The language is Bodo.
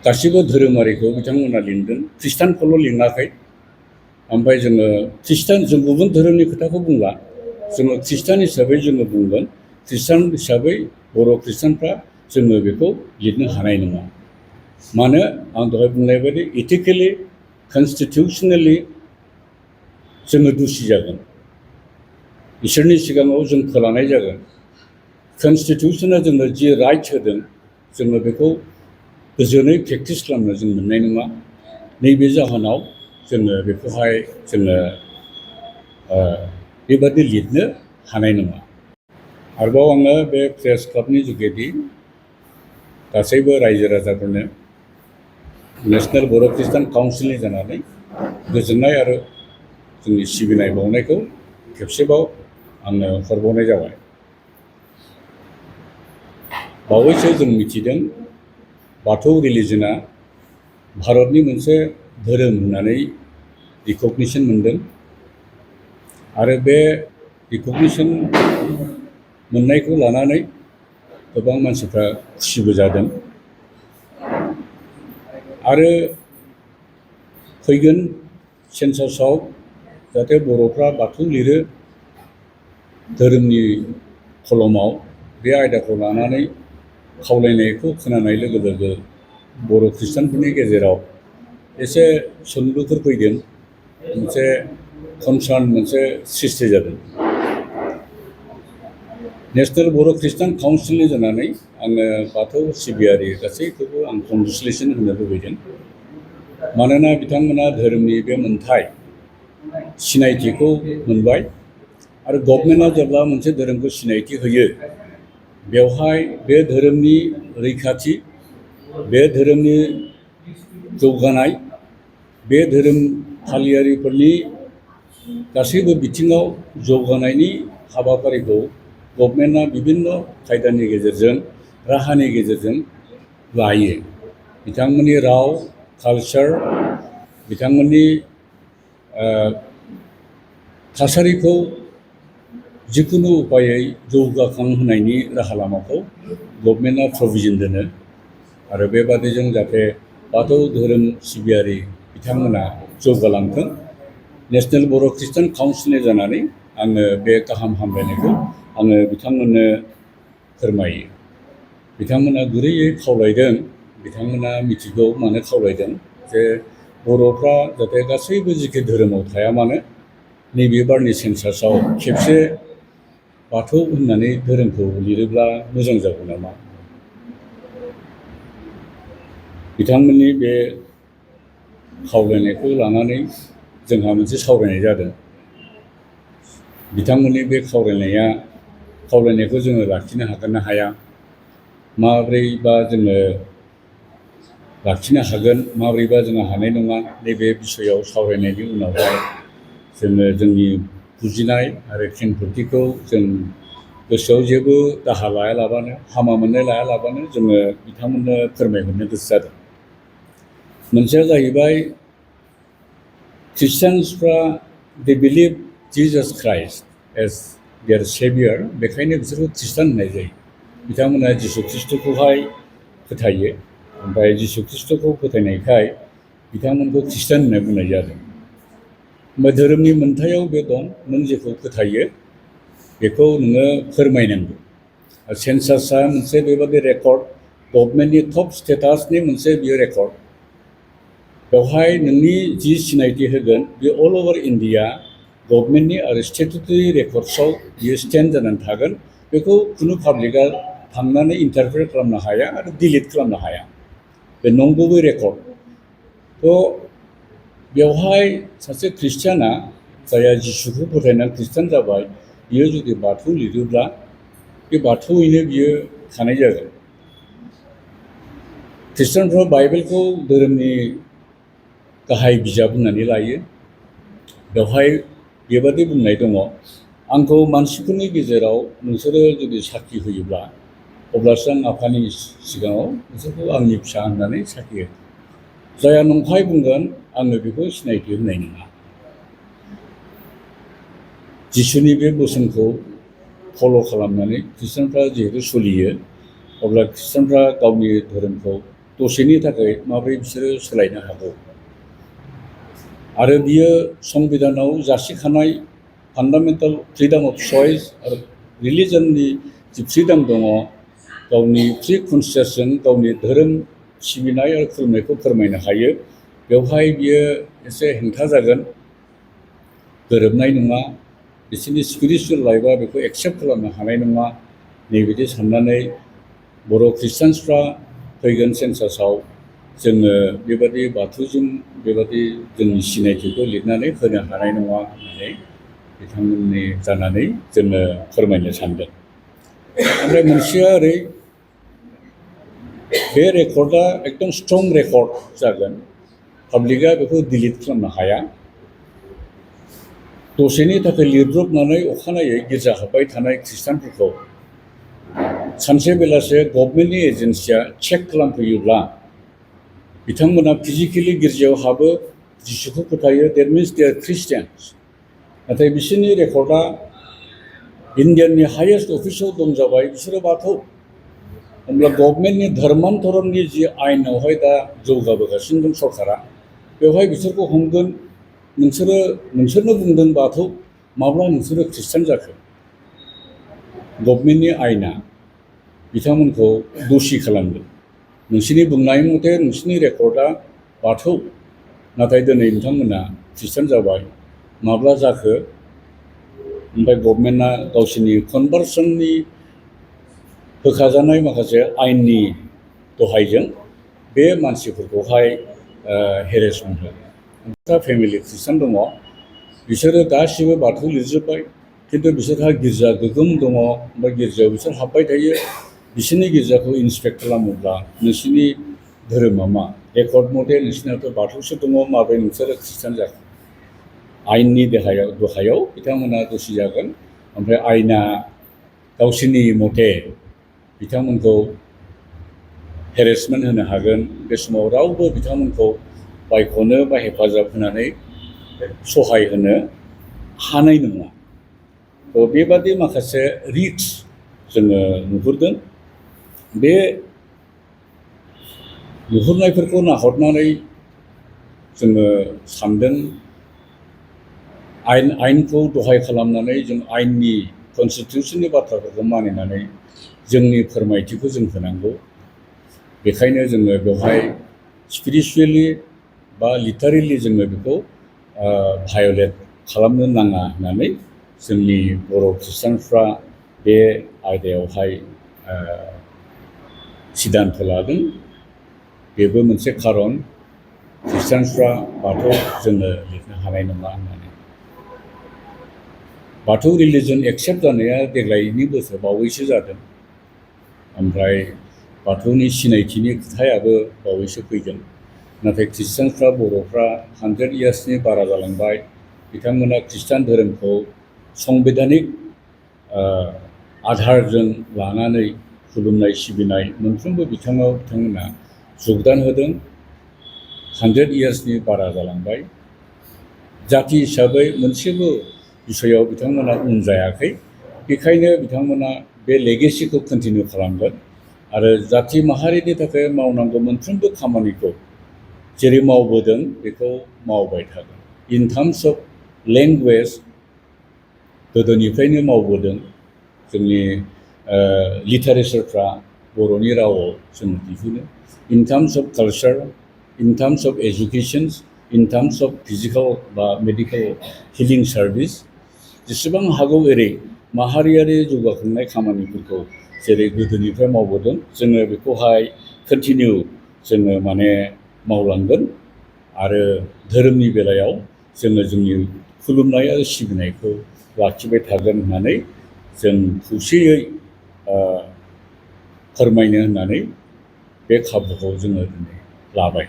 गासिबो धोरोमारिखौ बिथांमोना लिंदों, ख्रिस्टानखौल' लिङाखै। ओमफ्राय जोङो ख्रिस्टान, जों गुबुन धोरोमनि खोथाखौ बुंला, जोङो ख्रिस्टान हिसाबै जोङो बुंगोन, ख्रिस्टान हिसाबै बर' ख्रिस्टानफ्रा जोङो बेखौ लिरनो हानाय नङा। मानो, आं दहाय बुंनाय बायदि इथिकेलि, कनस्टिटिउसनेलि जोङो दुसि जागोन, इसोरनि सिगाङाव जों फोलानाय जागोन। कनस्टिटिउसना जोंनो जि राइट होदों, जोङो बेखौ गोजोनै प्रेक्टिस खालामनो जों मोननाय नङा। नैबे जाहोनाव जोङो बेखौहाय जोङो बेबादि लिरनो हानाय नङा। आरोबाव आङो बे प्रेस क्लाबनि जुगेदि गासैबो रायजो राजाफोरनो नेसनेल बर' ख्रिस्टान काउन्सिलनि जानानै गोजोननाय आरो जोंनि सिबिनाय बावनायखौ खेबसेबाव आङो हरबावनाय जाबाय। बावैसो जों मिथिदों बाथौ रिलिजना भारतनि मोनसे धोरोम होननानै रिकगनिसन मोनदों आरो बे रिकगनिसन मोननायखौ लानानै गोबां मानसिफ्रा खुसिबो जादों। आरो फैगोन सेन्सासाव जाहाथे बर'फ्रा बाथौ लिरो धोरोमनि कलमाव, बे आयदाखौ लानानै खावलायनायखौ खोनानाय लोगो लोगो बर' ख्रिस्टानफोरनि गेजेराव एसे सोंलुफोर फैदों, मोनसे कनसार्न मोनसे सृष्टि जादों। नेसनेल बर' ख्रिस्टान काउन्सिलनि जानानै आङो बाथौ सिबियारि गासैखौबो आं कंग्रेचुलेसन होनो लुबैदों। मानोना बिथांमोना धोरोमनि बे मोनथाय सिनायथिखौ मोनबाय आरो गभर्नमेन्टआ जेब्ला मोनसे धोरोमखौ सिनायथि होयो, बेवहाय बे धोरोमनि रैखाथि, बे धोरोमनि जौगानाय, बे धोरोम फालियारिफोरनि गासैबो बिथिङाव जौगानायनि हाबाफारिखौ गभर्नमेन्टआ बिभिन्न खायदानि गेजेरजों, राहानि गेजेरजों लायो। बिथांमोननि राव, कालचार, बिथांमोननि थासारिखौ जिखुनु उपायै जौगाखांहोनायनि राहा लामाखौ गभर्नमेन्टआ प्रभिजन दोनो आरो बेबादिजों जाहाथे बाथौ धोरोम सिबियारि बिथांमोना जौगालांथों। नेसनेल बर' ख्रिस्टान काउन्सिलनि जानानै आङो बे गाहाम हामलायनायखौ आङो बिथांमोननो फोरमायो। बिथांमोना गुरैयै खावलायदों, बिथांमोना मिथिगौ मानो खावलायदों, जे बर'फ्रा जाहाथे गासैबो जिखि धोरोमाव थाया मानो नैबे बारनि सेन्सासाव खेबसे बाथौ होननानै धोरोमखौ लिरोब्ला मोजां जागौ नामा। बिथांमोननि बे खावलायनायखौ लानानै जोंहा मोनसे सावरायनाय जादों। बिथांमोननि बे खावलायनायखौ जोङो लाखिनो हागोन ना हाया, माब्रैबा जोङो लाखिनो हागोन, माब्रैबा जोङो हानाय नङा, नैबे बिसयआव सावरायनायनि उनावहाय जोङो जोंनि बुजिनाय आरो खेंफोरथिखौ जों गोसोआव जेबो दाहा लायालाबानो, हामा मोननाय लायालाबानो जोङो बिथांमोननो फोरमायहरनो गोसो जादों। मोनसेया जाहैबाय ख्रिस्टियानसफ्रा they believe Jesus Christ as their saviour, बेखायनो बिसोरखौ ख्रिस्टान होननाय जायो। बिथांमोना जिसु ख्रिस्ट'खौहाय फोथायो, ओमफ्राय जिसु ख्रिस्ट'खौ फोथायनायखाय बिथांमोनखौ ख्रिस्टान होनना बुंनाय जादों। ओमफ्राय धोरोमनि मोन्थायाव बे दं, नों जेखौ फोथायो बेखौ नोङो फोरमायनांगौ। सेन्सासआ मोनसे बेबादि रेकर्ड, गभर्नमेन्टनि टप स्टेटासनि मोनसे बियो रेकर्ड। बेवहाय नोंनि जि सिनायथि होगोन बे अल अभार इन्डिया गभर्नमेन्टनि आरो स्टेटुटरि रेकर्डसआव बियो स्टेन्ड जानानै थागोन। बेखौ खुनु पाब्लिकआ थांनानै इन्टारफेयार खालामनो हाया आरो डिलिट खालामनो हाया। बे नंगुबै रेकर्ड। थ' बेवहाय सासे ख्रिस्टियाना, जायहा जिसुखौ फोथायनानै ख्रिस्टान जाबाय, बियो जुदि बाथौ लिरोब्ला बे बाथौयैनो बियो थानाय जागोन। ख्रिस्टानफ्रा बाइबेलखौ धोरोमनि गाहाय बिजाब होननानै लायो। बेवहाय बेबादि बुंनाय दङ, आंखौ मानसिफोरनि गेजेराव नोंसोरो जुदि साखि होयोब्ला अब्लासो आं आफानि सिगाङाव नोंसोरखौ आंनि फिसा होननानै साखि होगोन। जायहा नंखाय बुंगोन आङो बेखौ सिनायथि होनाय नङा। जिसुनि बे बोसोनखौ फल' खालामनानै ख्रिस्टानफ्रा जिहेतु सोलियो, अब्ला ख्रिस्टानफ्रा गावनि धोरोमखौ दसेनि थाखाय माबोरै बिसोरो सोलायनो हागौ आरो बियो संबिधानाव जासिखानाय फान्डामेन्टेल फ्रिडम अफ चइस आरो रिलिजननि जि फ्रिडम दङ गावनि फ्रि कनसियासजों गावनि धोरोम सिबिनाय आरो खुलुमनायखौ फोरमायनो हायो बेवहाय बियो एसे हेंथा जागोन गोरोबनाय नङा बिसोरनि स्पिरिचुवेल लाइफआ बेखौ एक्सेप्ट खालामनो हानाय नङा नैबिदि साननानै बर' ख्रिस्टानसफ्रा फैगोन सेन्सासाव जोङो बेबादि बाथौजों बेबादि जोंनि सिनायथिखौ लिरनानै होनो हानाय नङा होननानै बिथांमोननि जानानै जोङो फोरमायनो सानदों ओमफ्राय मोनसेया ओरै बे रेकर्डआ एकदम स्ट्रं रेकर्ड जागोन पाब्लिकआ बेखौ डिलिट खालामनो हाया दसेनि थाखाय लिरब्रबनानै अखानायै गिर्जा हाबबाय थानाय ख्रिस्टानफोरखौ सानसे बेलासे गभर्नमेन्टनि एजेन्सिया चेक खालामफैयोब्ला बिथांमोना फिजिकेलि गिर्जायाव हाबो जिसुखौ फोथायो देट मिन्स दे आर ख्रिस्टियान्स नाथाय बिसोरनि रेकर्डआ इण्डियाननि हायेस्ट अफिसाव दं जाबाय बिसोरो बाथौ होमब्ला गभर्नमेन्टनि धर्मान्तरणनि जि आयेनावहाय दा जौगाबोगासिनो दं सरकारा बेवहाय बिसोरखौ हमगोन नोंसोरनो बुंदों बाथौ माब्ला नोंसोरो ख्रिस्टान जाखो गभर्नमेन्टनि आयेना बिथांमोनखौ दोषि खालामदों नोंसोरनि बुंनाय मथे नोंसोरनि रेकर्डआ बाथौ नाथाय दिनै नोंथांमोना ख्रिस्टान जाबाय माब्ला जाखो ओमफ्राय गभर्नमेन्टआ गावसोरनि कनभार्सननि होखाजानाय माखासे आयेननि दहायजों बे मानसिफोरखौहाय हेरेसमेन्ट होयो फेमिलि ख्रिस्टान दङ बिसोरो गासिबो बाथौ लिरजोब्बाय खिन्थु बिसोरहा गिर्जा गोगोम दङ ओमफ्राय गिर्जायाव बिसोर हाबबाय थायो बिसोरनि गिर्जाखौ इन्सपेक्ट खालामोब्ला नोंसोरनि धोरोमा मा रेकर्ड मथे नोंसिनाथ' बाथौसो दङ माबोरै नोंसोरो ख्रिस्टान जाखो आयेननि दहायाव बिथांमोना दोषि जागोन ओमफ्राय आयेना गावसोरनि मथे बिथांमोनखौ हेरेसमेन्ट होनो हागोन बे समाव रावबो बिथांमोनखौ बायख'नो बा हेफाजाब होनानै सहाय होनो हानाय नङा थ' बेबादि माखासे रिस्क जोङो नुहुरदों बे नुहुरनायफोरखौ नाहरनानै जोङो सानदों आयेनखौ दहाय खालामनानै जों आयेननि कनस्टिटिउसननि बाथ्राफोरखौ मानिनानै जोंनि फोरमायथिखौ जों होनांगौ बेखायनो जोङो बेवहाय स्पिरिचुवेलि बा लिटारेलि जोङो बेखौ भायलेट खालामनो नाङा होननानै जोंनि बर' ख्रिस्टानफ्रा बे आयदायावहाय सिद्धान्त लादों बेबो मोनसे खारन ख्रिस्टानफ्रा बाथौ जोङो लिरनो हानाय नङा होननानै बाथौ रिलिजन एक्सेप्ट जानाया देग्लायनि बोसोर बावैसो जादों ओमफ्राय बाथौनि सिनायथिनि खोथायाबो बावैसो फैगोन नाथाय ख्रिस्टानफ्रा बर'फ्रा 100 इयार्सनि बारा जालांबाय बिथांमोना ख्रिस्टान धोरोमखौ संबिधानिक आधारजों लानानै खुलुमनाय सिबिनाय मोनफ्रोमबो बिथिङाव बिथांमोना जगदान होदों 100 इयार्सनि बारा जालांबाय जाथि हिसाबै मोनसेबो बिसयाव बिथांमोना उन जायाखै बेखायनो बिथांमोना बे लेगेसिखौ कन्टिनिउ खालामगोन आरो जाथि माहारिनि थाखाय मावनांगौ मोनफ्रोमबो खामानिखौ जेरै मावबोदों बेखौ मावबाय थागोन इन टार्म्स अफ लेंगुवेज गोदोनिफ्रायनो मावबोदों जोंनि लिटारेचारफ्रा बर'नि रावाव जों दिहुनो in terms of culture in terms of education in terms of physical बा मेडिकेल हिलिं सार्भिस जेसेबां हागौ एरै माहारियारि जौगाखांनाय खामानिफोरखौ जेरै गोदोनिफ्राय मावबोदों जोङो बेखौहाय कन्टिनिउ जोङो माने मावलांगोन आरो धोरोमनि बेलायाव जोङो जोंनि खुलुमनाय आरो सिबिनायखौ लाखिबाय थागोन होननानै जों खौसेयै फोरमायनो होननानै बे खाबुखौ जोङो दिनै लाबाय